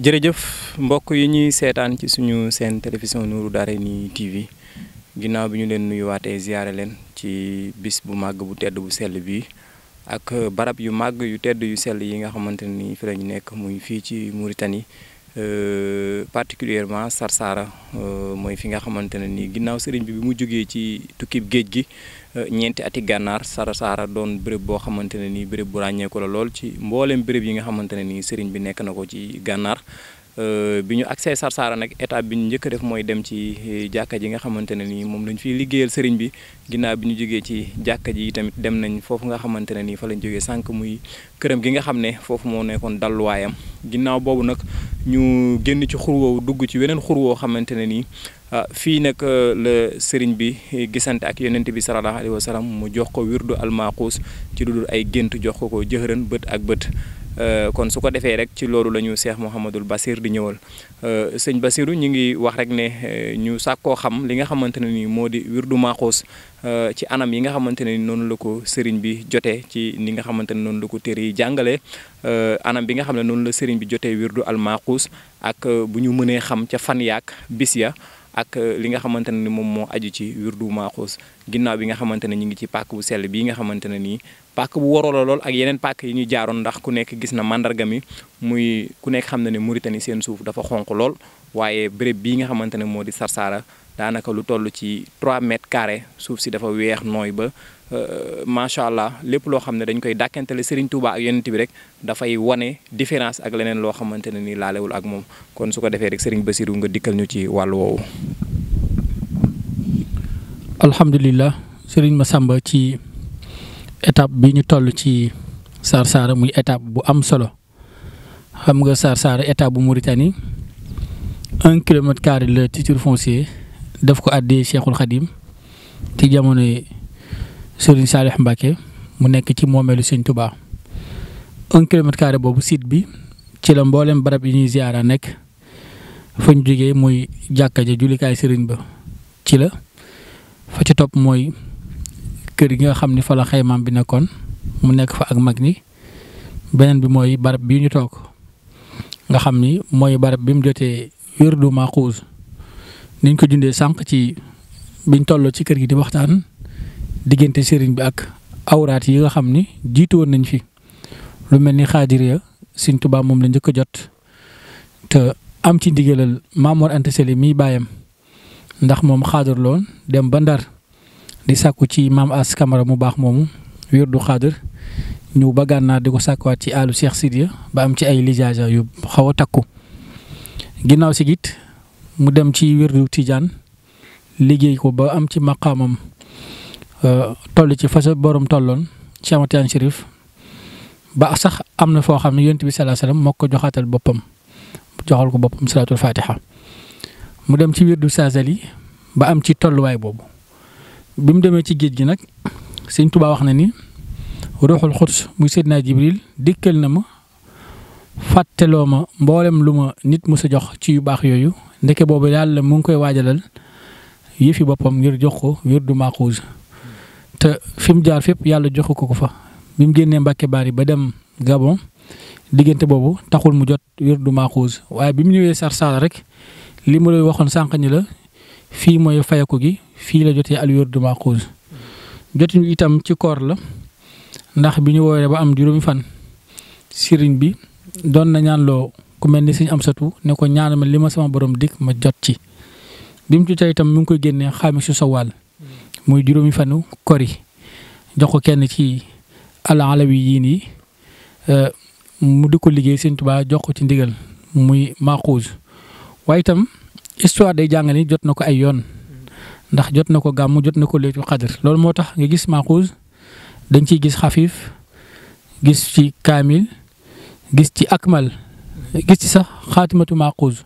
jërëjëf mbokk yi ñuy seetaan ci suñu seen télévision Nourou Darayni TV ginnaaw bi ñu leen nuyuwaatee ziyaare leen ci bis bu màgg bu tedd bu sell bi ak barab yu màgg yu tedd yu sell yi nga xamante ni fi la ñu nekk muy fii ci Mauritanie particulièrement Sarsara mooy fi nga xamante ne nii ginnaaw sëriñ bi mu jógee ci tukkib géej gi ñeenti ati gànnaar Sarsara doon béréb boo xamante ne nii béréb bu ràññeeku la lool ci mbooleem béréb yi nga xamante ne nii sëriñ bi nekk na ko ci gànnaar bi ñu accès Sarsara nag étape bi ñu njëkk a def mooy dem ci jàkka ji nga xamante ne nii moom lañ fiy liggéeyal sëriñ bi ginnaaw bi ñu jógee ci jàkka ji tamit dem nañ foofu nga xamante ne nii fa lañ jógee sànq muy këram gi nga xam ne foofu moo nekkoon dalluwaayam ginnaaw boobu nag ñu génn ci xur woowu dugg ci weneen xur woo xamante ne nii fii nag la sëriñ bi gisante ak yonent bi sallallahu alayhi wa sallam mu jox ko wirdu almaaquus ci lu dul ay gént jox ko jëxëran bët ak bët kon su ko defee rek ci loolu la ñu Cheikh Mouhamadul Basir di ñëwal sëñ Basiru ñu ngi wax rek ne ñu sàkkoo xam li nga xamante ne nii moo di wirdu maaquus ci anam yi nga xamante ne ni noonu la ko sëriñ bi jotee ci ni nga xamante ne noonu la ko téere yi jàngalee anam bi nga xam ne noonu la sëriñ bi jotee wirdu almaaquus ak bu ñu mënee xam ca fan yaak bis ya ak li nga xamante ne ni moom moo aju ci wirdu maaquus ginnaaw bi nga xamante ne ñu ngi ci pàkk bu sell bii nga xamante ne nii pàkk bu waroo la lool ak yeneen pàkk yi ñu jaaroon ndax ku nekk gis na mandarga mi muy ku nekk xam na ne Mauritanie seen suuf dafa xonq lool waaye béréb bii nga xamante ne moo di Sarsara daanaka lu toll ci 3 mètres carrés suuf si dafa weex nooy ba macha allah lépp loo xam ne dañ koy dàkkantale Serigne Touba ak yonent bi rek dafay wane différence ak leneen loo xamante ne nii laalewul ak moom kon su ko defee rek Serigne Bassirou nga dikkal ñu ci wàllu woowu. alhamdulilah Serigne Massamba ci étape bi ñu toll ci Sarsara muy étape bu am solo xam nga Sarsara étape bu Mauritanie 1 kilomètre carré le titre foncier def ko àddee Cheikhul Khadim ci jamonoy Serigne Salih Mbacké mu nekk ci moomeelu Serigne Touba 1 kilomètre carré boobu site bi ci la mboolem barab yi ñuy ziyaara nekk fañ jógee muy jàkka ja jullikaay Serigne ba ci la fa ci topp mooy kër gi nga xam ni fa la xaymaam bi nekkoon mu nekk fa ak mag ñi beneen bi mooy barab bii ñu toog nga xam ni mooy barab bi mu jotee wirdu maaquus niñ ko jundee sànq ci biñ tolloo ci kër gi di waxtaan diggante sëriñ bi ak awraat yi nga xam ni jiitu woon nañ fi lu mel ni xaadiriya Sëriñ Tuubaa moom la njëkk a jot te am ci ndigalal Maam Mor Anta Sali miy baayam ndax moom xaadir loon dem ba Ndar di sàkku ci maam As Camara mu baax moomu wirdu xaadir ñëw ba Gànnaar di ko sàkkuwaat ci àllu Cheikh Sidiya ba am ci ay lijaaja yu xaw a takku ginnaaw si git mu dem ci wirdu Tijaan liggéey ko ba am ci maqaamam toll ci fa sa borom tolloon Cheikh Ahmad Tidiane Chérif ba sax am na foo xam ne Yonent bi sallallahu alayhi wasallam moo ko joxal ko boppam salaatul fatiha mu dem ci wirdu Saasali ba am ci tolluwaay boobu bi mu demee ci géej gi nag Sëñ Tuubaa wax na ni ruuxul xuds muy Seydina Jibril dikkal na ma fàtteloo ma mboolem lu ma nit mës a jox ci yu baax yooyu ndeke boobu yàlla mu ngi koy waajalal yëfi boppam ngir jox ko wirdu maaquus te fi mu jaar fépp yàlla joxu ko fa bi mu génnee Mbàkke Bari ba dem Gabon diggante boobu taxul mu jot wirdu maaquus waaye bi mu ñëwee Sarsara rek li ma lay waxoon sànq ni la fii mooy fayaku gi fii la jotee al wirdu maaquus jotin itam ci koor la ndax bi ñu woowee ba am juróomi fan sëriñ bi doon na ñaanloo ku mel ni Sëñ Amsatu ne ko ñaan ma li ma sama borom dikk ma jot ci bi mu jotee itam mi ngi koy génnee xaamisu Sawaal muy juróomi fanu kori jox ko kenn ci al-alawi yi mu di ko liggéey Sëñ Tuubaa jox ko ci ndigal muy maaquus waaye itam histoire day jàngale ni jot na ko ay yoon ndax jot na ko gàmmu jot na ko laylatul qadr loolu moo tax nga gis maaquus dañ ciy gis xafiif gis ci kaamil gis ci akmal gis ci sax xaatimatu maaquus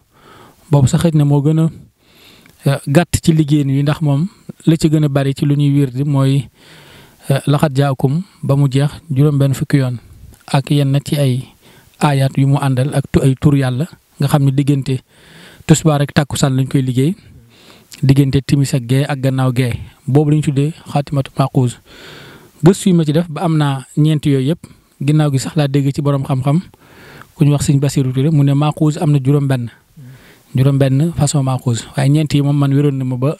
boobu sax xëy na moo gën a gàtt ci liggéeyin wi ndax moom la ci gën a bari ci lu ñuy wirdi mooy laxat jaakum ba mu jeex juróom-benn fukki yoon ak yenn ci ay aayaat yu mu àndal ak ay tur yàlla nga xam ne diggante tusbaar rek tàkkusaan lañ koy liggéey diggante timis ak gee ak gannaaw gee boobu la ñu tuddee xaatimatu maaxuus gëstu yi ma ci def ba am naa ñeenti yooyu yëpp ginnaaw gi sax laa dégg ci borom xam-xam ku ñu wax sëñ Basiru Touré mu ne maaxuus am na juróom-benn façon maaxuus waaye ñeent yi moom man wéroon na ma ba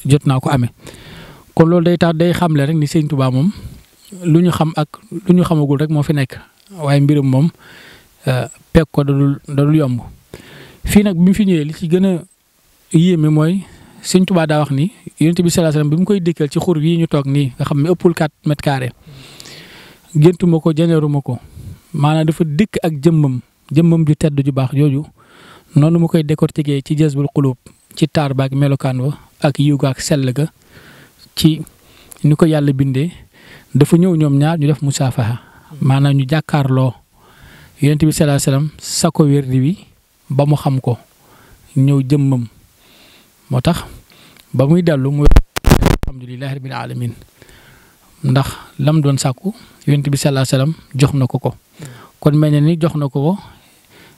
jot naa ko amee. kon loolu day tax day xamle rek ni sëñ Tuubaa moom lu ñu xam ak lu ñu xamagul rek moo fi nekk waaye mbirum moom pegg ko dadul yomb fii nag bi mu fi ñëwee li ci gën a yéeme mooy sëñ Tuubaa daa wax ni Yonent bi sallallahu alayhi wasallam bi mu koy dikkal ci xur yi ñu toog nii nga xam ne ëppul 4 mètres carrés géntuma ko janeeruma ko maanaam dafa dikk ak jëmmam ju tedd ju baax jooju noonu mu koy décortiquer ci Jazbul Qulub ci taar ba ak melokaan wa ak yiw ga ak sell ga ci ni ko yàlla bindee dafa ñëw ñoom ñaar ñu def musaafaha maanaam ñu jàkkaarloo Yonent bi sallallahu alayhi wasallam sa ko wérdi wi ba mu xam ko ñëw jëmmam moo tax ba muy dellu muy alhamdulillahi rabbil alamin ndax lam doon sàkku Yonent bi sallallahu alayhi wasallam jox na ko kon mel na ni jox na ko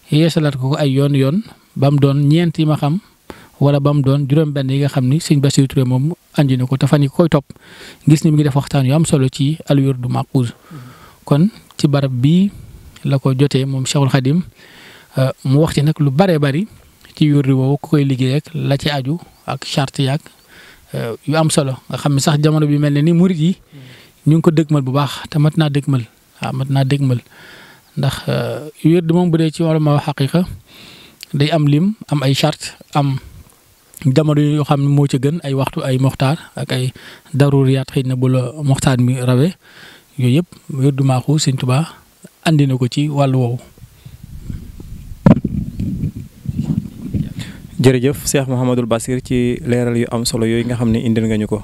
yeesalaat ko ay yoon ba mu doon ñeent yi ma xam wala ba mu doon juróom-benn yi nga xam ni sëñ Bassirou Touré moom andi na ko te fan yi koy topp gis ni mi ngi def waxtaan yu am solo ci al-wirdu maaxuuz kon ci barab bii la ko jotee moom Cheikhul Khadim mu wax ci nag lu baree bari ci wirdu woowu ku koy liggéey ak la ci aju ak charte yaak yu am solo nga xam ne sax jamono bi mel ne ni murit yi ñu ngi ko dëgmal bu baax te mat naa dëgmal ndax wirdu moom bu dee ci wàllu ma wax xaqiqa day am lim am ay charte am jamono yoo xam ne moo ci gën ay waxtu ay moxtaar ak ay daruriyaat xëy na bu la moxtaar mi rawee yooyu yëpp wirdu maaxuuz Sëñ Tuubaa andi na ko ci wàllu woowu. jërëjëf Cheikh Mouhamadul Bassir ci leeral yu am solo yooyu nga xam ne indil nga ñu ko.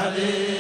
Ali